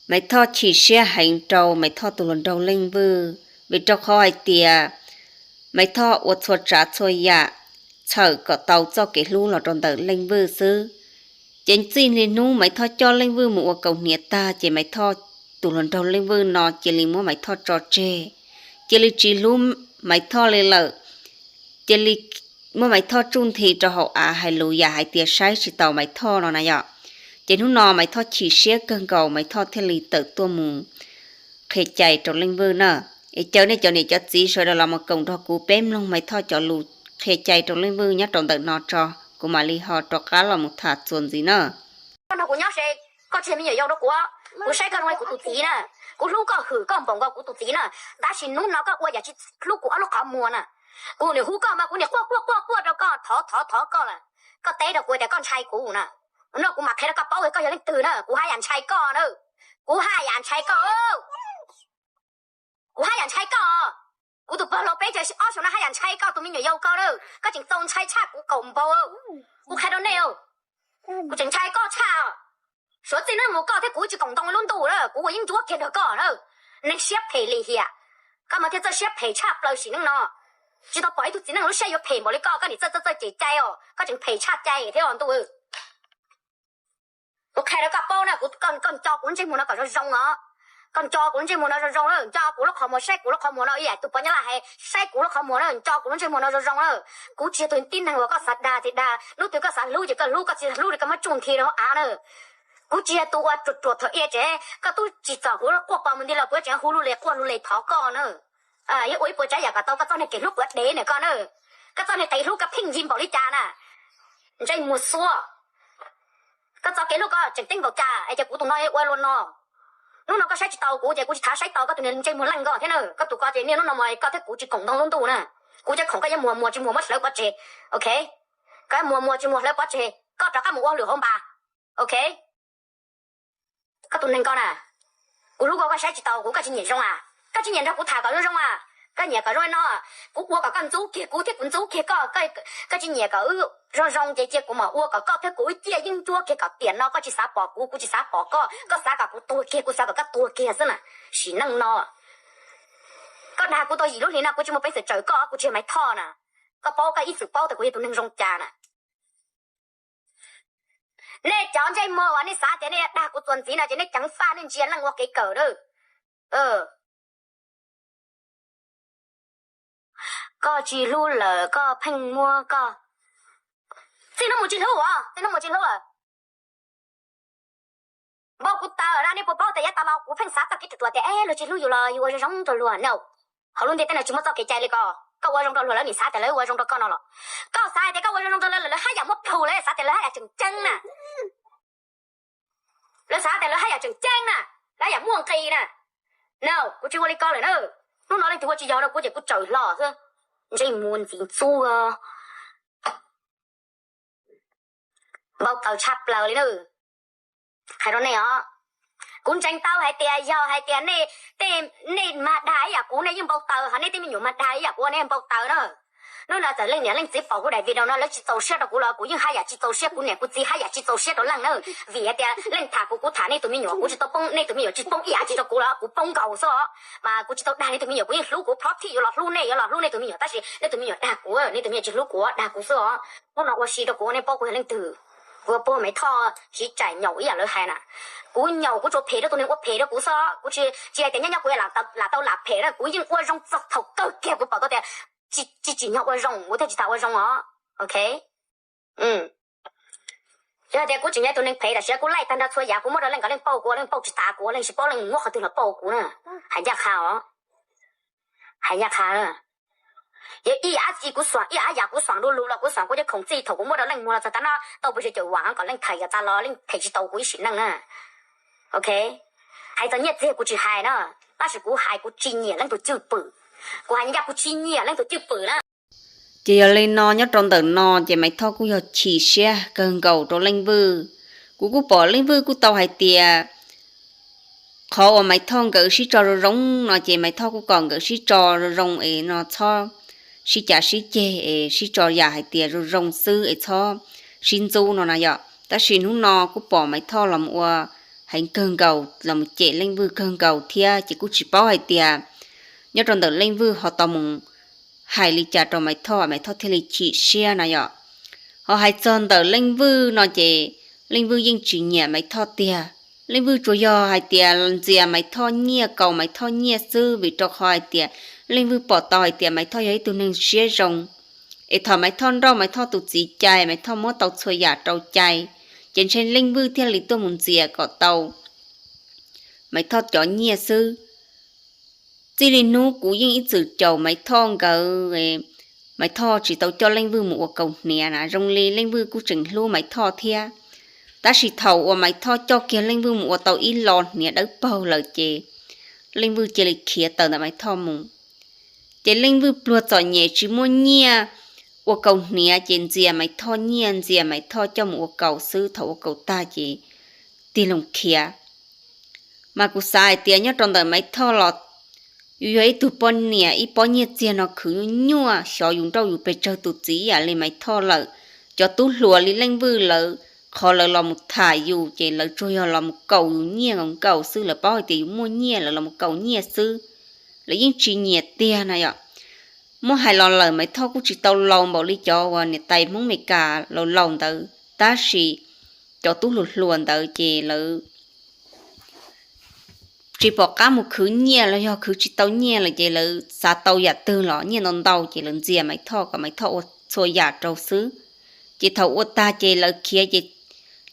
Maiv Thoj chim siab heev rau Maiv Thoj tus hluas nraug Leej Vwj, vim rau qhov hais tias Maiv Thoj ua txhua tsav txhua yam txhawm kom tau txoj kev hlub los rau ntawm Leej Vwj xwb. Ces txij li hnub Maiv Thoj coj Leej Vwj mus ua kaus hniav tag ces Maiv Thoj tus hluas nraug Leej Vwj no cia li muab Maiv Thoj tso tseg, cia li tsis hlub Maiv Thoj li lawm, cia li muab Maiv Thoj tsuj nthi rau hauv av hais lus yam hais tias saib tsis taus Maiv Thoj no na yom. Ces hnub no Maiv Thoj chim siab kawg nkaus, Maiv Thoj thiaj li tawm tuaj mus qhia cai rau Leej Vwj na. Es caw nej cov niam cov txiv sawv daws los mus koom nrog kuv peb mloog Maiv Thoj cov lus qhia cai rau Leej Vwj nyob rau ntawm no tso, kuv mam li ho rov qab los mus tham txuas ntxiv na. Koj nrog kuv nyob se, koj tsis yog me nyuam yaus rau kuv, kuv saib koj zoo li kuv tus txiv na, kuv hlub koj hwm koj npaum nkaus kuv tus txiv na, tab sis hnub no koj ua yam tsis hlub kuv ob lub qhov muag na. Kuv niam hu koj mas kuv niam quaj quaj quaj quaj rau koj, thov thov thov koj lawm, koj teb rau kuv tias koj ntshai kuv na. No kuv mam qhia rau koj paub koj yog leej twg na, kuv haj yam ntshai koj na, kuv haj yam ntshai koj, kuv haj yam ntshai koj. Kuv tus pog laus peb caug ob xyoos no haj yam ntshai koj tus me nyuam yaus ko na, koj tseem txaus ntshai tshaj kuv kaum npaug. Kuv qhia rau nej, kuv tseem ntshai koj tshaj. Suav txij hnub mus koj thiab kuv tsis koom ntoo lub ntuj na, kuv ua yeeb ncuab kiag nrog koj na. Neeg siab phem lim hiam, koj mas thiaj txawj siab phem tshaj plaws sim neej no. Tsis tau pom ib tug txiv neej lub siab yuav phem npaum li koj, koj niam txawj txawj txawj cem cai os, koj tseem phem tshaj cai thiab os ntuj. Kuv qhia rau koj paub na, koj nco kuv lub ntsej muag no kom zoo zoo os. Koj nco kuv lub ntsej muag no zoo zoo na, nco kuv lub qhov muag, saib kuv lub qhov muag no ib yam tus pog Nyab Laj hais, saib kuv lub qhov muag na, nco kuv lub ntsej muag no zoo zoo na. Kuv tsis yog tus tib neeg uas koj xav dag tsis dag, hnub twg koj xav hlub ces koj hlub, koj tsis xav hlub ces koj muab tsuj nthi rau hauv av na. Kuv tsis yog tus uas ruam ruam thaum ub tsev, koj twb tsis txog kuv quaj pom mus nti los kuv tseem hu lus li quaj lus li thov koj na. Yeej ua ib puas tsav yam kom tau koj txoj niag kev hlub puav dev na koj na. Koj txoj niag kev hlub koj pheej yig npaum li cas na? Ntsej muag xuab. Koj txoj kev hlub koj tseem ceeb npaum cas es ces kuv tus no ua luaj no. Hnub no koj saib tsis taus kuv ces kuv tsis txhob saib taus koj tus niag ntsej muag leej ko thiab na. Koj tus ko ces niaj hnub no mas koj thiab kuv tsis koom ntoo lub ntuj na. Kuv cov khoom koj yuav muag muag tsis muag muab hlawv pov tseg, ok? Koj yuav muag muag tsis muag hlawv pov tseg, koj rov qab mus ua hauj lwm hauv npas, ok? Koj tus neeg ko na, kuv hlub koj, koj saib tsis taus kuv, koj tsis nyiam zoo a? Koj tsis nyiam nrog kuv tham kom zoo zoo a? Koj nyiam kom zoo li no, kuv ua kom koj ntxub kiag kuv thiab kuv ntxub kiag koj, koj tsis nyiam kom wb zoo zoo ces cia kuv mam ua kom koj thiab kuv wb ciaj yeeb ncuab kiag kom tiam no koj tsis xav pom kuv, kuv tsis xav pom koj, koj xav kom kuv tuag kiag, kuv xav kom koj tuag kiag xwb na. Sim neej no koj dag kuv tau yim lub hlis no kuv tsis muaj peev xwm tsaws koj, kuv tsis yog Maiv Thoj na. Koj paub, koj ib txwm paub tias kuv yog tus neeg zoo cas na. Nej cov ntsej muag uas nej xav tias nej dag kuv txuas ntxiv no ces nej ceev faj, nej ntsia leej ua kev kawm na. Koj tsis hlub lawm koj pheej muab koj, txij hnub mus tsis hlub os, txij hnub mus tsis hlub lawm. Npau kuv taws na, nej puas paub tias yav tas los kuv pheej xav txoj kev ruam ruam tias es luag tsis hlub yus los yus ua zoo zoo rau luag no. Hauv lub ntiaj teb no tsis muaj txoj kev cai li ko. Koj ua zoo rau luag lawv nim xav tias lawv ua zoo rau koj no los, koj xav tias koj ua zoo zoo rau lawv, lawv haj yam muab plhus, lawv xav tias lawv haj yam tseem ceeb na. Lawv xav tias lawv haj yam tseem ceeb na, lawv haj yam muaj nqis na. No, kuv tsis ua li ko lawm na. Hnub no leej twg ua tsis yog rau kuv ces kuv tsaws hlo xwb. Ntsej muag ntxiv ntxub, npau taws tshaj plaws li na. Hais rau nej os, kuv ntseeg tau hais tias yog hais tias nej, nej mag dag ib yam kuv nej yeej npau taws, ho nej tej me nyuam mag dag ib yam kuv nej npau taws na. Hnub no txawm leej niam leej txiv pom kuv daim video no lawv tsis txaus siab rau kuv los kuv yeej haj yam tsis txaus siab, kuv niam kuv txiv haj yam tsis txaus siab rau leej na. Vim hais tias leej tham kuv, kuv tham nej tus me nyuam, kuv tsis tau poob nej tus me nyuam, tsis poob ib yam tsi rau kuv los kuv poob nkaus xwb os. Mas kuv tsis tau dag nej tus me nyuam, kuv yeej hlub, kuv pov thij yuav los hlub nej, yuav los hlub nej tus me nyuam, tab sis nej tus me nyuam dag kuv, nej tus me nyuam tsis hlub kuv, dag kuv xwb os. Hnub no ua si rau kuv nej paub kuv yog leej twg. Kuv yog puag Maiv Thoj siv tsaim nyaum ib yam lawv hais na. Kuv nyaum kuv tsuas phem rau tus neeg ua phem rau kuv xwb, kuv tsis, tsis hais tias nyob nyob kuv lam tau lam phem na, kuv yeej ua zoo txog thaum kawg kiag kuv pom tau tias tsis tsim nyog ua zoo kuv thiaj tsis tas ua zoo os. Ok. Yog tias kuv tseem yog tus neeg phem tam sim no kuv laij tag nrho txhua yam, kuv muab rau leej kom leej pauj kuv, leej pauj tsis tas kuv, leej tsis paub leej muab qhov twg los pauj kuv na. Hais ncaj qha os. Hais ncaj qha. Yog ib yam dab tsi kuv xuam, ib yam yam kuv xuam du lug los kuv xuam kuv cov khoom txij thaum kuv muab rau leej muag los txog tav no tau pes tsawg caum vam kom leej khaws yog tas los leej them tsis tau kuv ib sim neej na. Ok. Hais txog nyiaj txiag kuv tsis hais na, tab sis kuv hais kuv tsis nyiam leej tus cwj pwm. Kuv hais ncaj, kuv tsis nyiam leej tus cwj pwm na. Ces yog li no nyob rau ntawm no ces Maiv Thoj kuj yog chim siab kawg nkaus rau Leej Vwj. Kuv kuj pom Leej Vwj kuj tau hais tias qhov uas Maiv Thoj nkawd sib tso zoo zoo no ces Maiv Thoj kuj kom nkawd sib tso zoo zoo es no txhob sib cav sib ceg es sib tso yam hais tias zoo zoo xwb es txhob sib ntxub no na yom. Tab sis hnub no kuj pom Maiv Thoj los ua heev kawg nkaus los mus cem Leej Vwj kawg nkaus thiab, ces kuj tsis paub hais tias nyob rau ntawm Leej Vwj ho tau mus hais li cas rau Maiv Thoj, Maiv Thoj thiaj li chim siab na yom. Ho hais txog ntawm Leej Vwj no ces Leej Vwj yeej tsis nyiam Maiv Thoj tiag. Leej Vwj tsuas yog hais tias ntxias Maiv Thoj nyiaj, kaus Maiv Thoj nyiaj xwb, vim rau qhov hais tias Leej Vwj pom tau hais tias Maiv Thoj yog ib tug neeg siab zoo, es thaum Maiv Thoj nrauj Maiv Thoj tus txiv cai, Maiv Thoj muab tau txhua yam rau cai, ces ntshe Leej Vwj thiaj li tuaj mus ntxias kom tau Maiv Thoj cov nyiaj xwb. Txij li hnub kuv yeej ib txwm caum Maiv Thoj nkawd, Maiv Thoj tsis tau coj Leej Vwj mus ua kaus hniav na, zoo li Leej Vwj kuj tseem hlub Maiv Thoj thiab. Tab sis thaum uas Maiv Thoj coj kiag Leej Vwj mus ua tau ib lo hniav dawb paug lawm ces Leej Vwj cia li khiav tawm ntawm Maiv Thoj mus. Ces Leej Vwj pluag txom nyem tsis muaj nyiaj ua kaus hniav ces ntxias Maiv Thoj nyiaj, ntxias Maiv Thoj coj mus ua kaus xwb, thaum ua kaus tag ces tig loo khiav. Mas kuv xav hais tias nyob rau ntawm Maiv Thoj los yus yog ib tug poj niam, ib pob nyiaj txiag no khwv nyuaj nyuaj, xyov yus nrauj yus pes tsawg tus txiv ib yam li Maiv Thoj lawm. Cov tub hluas li Leej Vwj lawv, qhov lawv los mus tham yus ces lawv tsuas yog los mus kaus yus nyiaj nkaus nkaus xwb, lawv paub hais tias yus muaj nyiaj lawv los mus kaus nyiaj xwb, lawv yeej tsis nyiam tiag na yom. Muab hais los lawm Maiv Thoj kuj tsis tau laus npaum li cov uas niam tais Hmoob Meskas laus laus ntawd, tab sis cov tub hluas hluas ntawd ces lawv tsis pom qab mus khwv nyiaj los yog khwv tsis tau nyiaj lawm ces lawv xav tau yam twg los nyiaj ntau ntau ces lawv ntxias Maiv Thoj kom Maiv Thoj ua txhua yam rau xwb. Ces thaum ua tag ces lawv khiav ces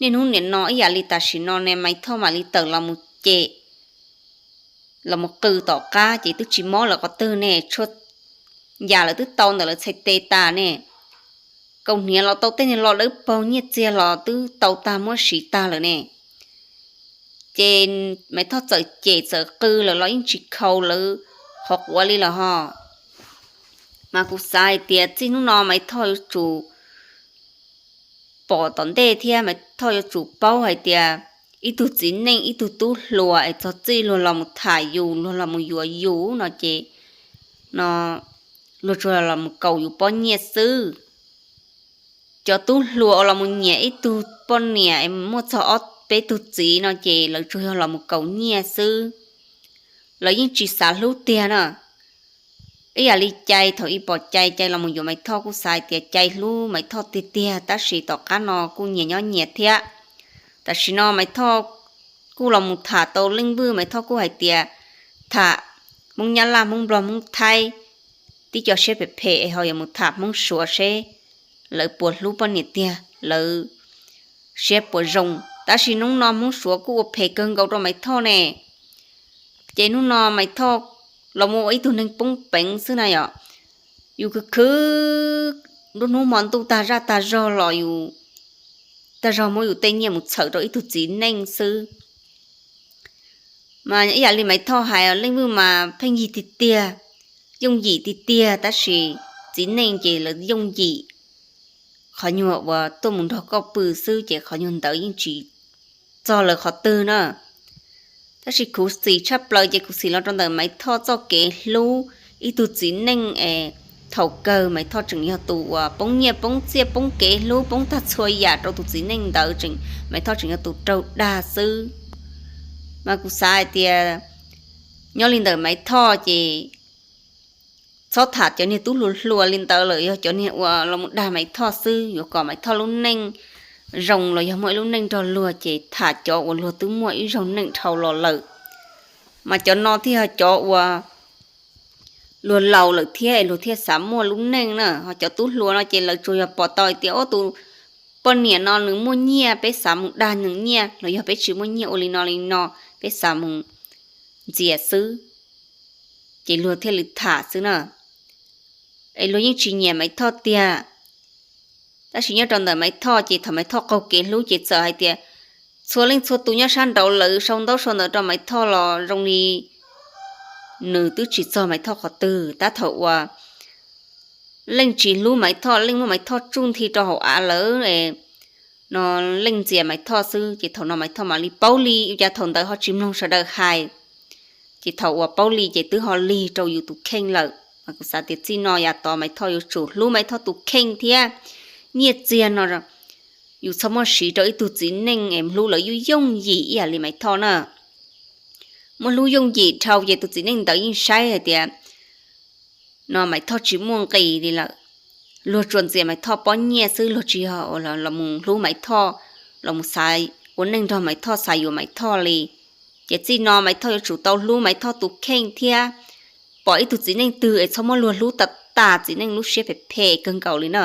niaj hnub nim no ib yam li tam sim no ne Maiv Thoj mam li tawm los mus cem, los mus qw tom qab ces twb tsis mob lawv qhov twg ne, txhua yam lawv twb tau ntawm lawv txhais tes tas ne. Kaus hniav los tau tej niag lo dawb paug, nyiaj txiag los twb tau tag muab siv tag lawm ne. Ces Maiv Thoj txawm cem txawm qw lawm los yeej tsis khaus lawv qhov quav li los ho. Mas kuv xav hais tias txij hnub no Maiv Thoj yuav tsum pom tom ntej thiab Maiv Thoj yuav tsum paub hais tias ib tug txiv neej ib tug tub hluas es txog txij luag los mus tham yus, luag los mus yuav yus no ces no luag tsuas los mus kaus yus pob nyiaj xwb. Cov tub hluas uas los mus nyiam ib tug poj niam es muaj txog ob peb tug txiv no ces lawv tsuas yog los mus kaus nyiaj xwb, lawv yeej tsis xav hlub tiag na. Ib yam li Cai, thaum ub pom Cai, Cai los mus yuav Maiv Thoj kuj xav hais tias Cai hlub Maiv Thoj tiag tiag, tab sis tom qab no kuj nyias nyob nyias thiab. Tam sim no Maiv Thoj kuj los mus tham tau Leej Vwj, Maiv Thoj kuj hais tias tham Hmoob Nyab Laj, Hmoob Nplog, Hmoob Thaib, tib co siab phem phem es ho yuav mus tham Hmoob Suav seb lawv puas hlub poj niam tiag, lawv siab puas zoo. Tab sis hnub no Hmoob Suav kuj ua phem kawg nkaus rau Maiv Thoj ne. Ces hnub no Maiv Thoj los mus ua ib tug neeg poob peev xwb na yom. Yus khwv khwv nruab hnub hmo ntuj tag zaj tag zog los yus tag zog muab yus tej nyiaj mus txhawm rau ib tug txiv neej xwb. Mas ib yam li Maiv Thoj hais, Leej Vwj mas pheej yig tiag tiag, yooj yim tiag tiag, tab sis txiv neej ces lawv yooj yim, qhov nyuag uas tuaj mus nrog koj pw xwb ces qhov nyuag ntawd yeej tsis txog lawv qhov twg na. Tab sis khuv xim tshaj plaws ces khuv xim los rau ntawm Maiv Thoj txoj kev hlub ib tug txiv neej es thaum kawg Maiv Thoj tseem yog tus uas poob nyiaj poob txiaj poob kev hlub poob tag txhua yam rau tus txiv neej ntawd, tseem Maiv Thoj tseem yog tus raug dag xwb. Mas kuv xav hais tias nyob li ntawm Maiv Thoj ces txhob tham cov niag tub hluas hluas li ntawd lawm, yog cov niag uas los mus dag Maiv Thoj xwb. Yuav kom Maiv Thoj lub neej zoo los yog muaj ib lub neej nrog luag ces tham cov uas luag twb muaj ib zaug neej dhau los lawm. Mas cov no thiaj yog cov uas luag laus lawm thiab es luag thiaj xav muaj lub neej na. Ho cov tub hluas no ces lawv tsuas yog pom tau hais tias, o, tus poj niam no nws muaj nyiaj, peb xav mus dag nws nyiaj, los yog peb tsis muaj nyiaj ua li no li no, peb xav mus ntxias xwb, ces luag thiaj li tham xwb na. Es luag yeej tsis nyiam Maiv Thoj tiag. Tab sis nyob rau ntawm Maiv Thoj ces thaum Maiv Thoj qaug kev hlub ces txawm hais tias txhua leej txhua tus nyob sab nraud lawv sau ntaub sau ntawv rau Maiv Thoj los zoo li nws twb tsis txog Maiv Thoj qhov twg. Tab thaum uas leej tsis hlub Maiv Thoj, leej muab Maiv Thoj tsuj nthi rau hauv av lawm no, leej ntxias Maiv Thoj xwb, ces thaum no Maiv Thoj mam li paub li. Ua cas thaum ntawd ho tsis mloog sawv daws hais? Ces thaum uas paub li ces twb ho lig rau yus tus kheej lawm. Mas kuv xav tias txij no yav tod Maiv Thoj yuav tsum hlub Maiv Thoj tus kheej thiab. Nyiaj txiag no Yus txhob muab siv rau ib tug txiv neej es hlub lawv yooj yooj yim ib yam li Maiv Thoj na. Muab hlub yooj yim dhau ces tus txiv neej ntawd yeej saib hais tias no Maiv Thoj tsis muaj nqis li lawm. Luag tsuas ntxias Maiv Thoj pob nyiaj xwb, luag tsis yog los mus hlub Maiv Thoj, los mus xav ua neej nrog Maiv Thoj, xav yuav Maiv Thoj li. Ces txij no Maiv Thoj yuav tsum tau hlub Maiv Thoj tus kheej thiab pom ib tug txiv neej twg es txhob muab luag hlub tas tas, txiv neej lub siab phem phem kawg nkaus li na.